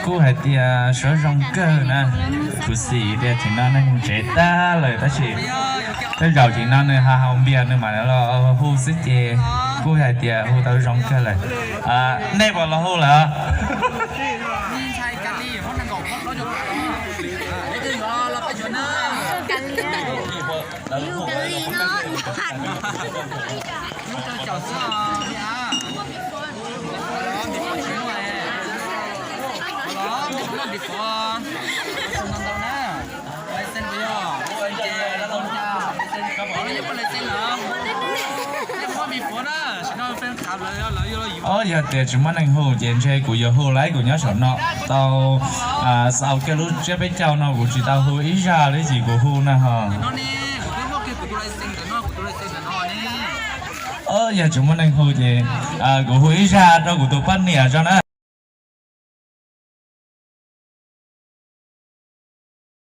Kuv hais tias sawv zoo kawg na. Kuv xav tias tim no neeg mus tsev tag lawm tab sis tej zaum tim no nws ho haus npias nws mam los hu xwb ces kuv hais tias hu tau zoo kawg lawm. Nej puas los hu lawm? Yog tias tsis muaj neeg hu ces ntshe kuv yuav hu lawm, kuv nyob saum no tau xaus kiag lub tsiab peb caug no kuv tsis tau hu ib zaj li ces kuv hu na ho. Yog tsis muaj neeg hu ces kuv hu ib zaj rau kuv tus poj niam tso na.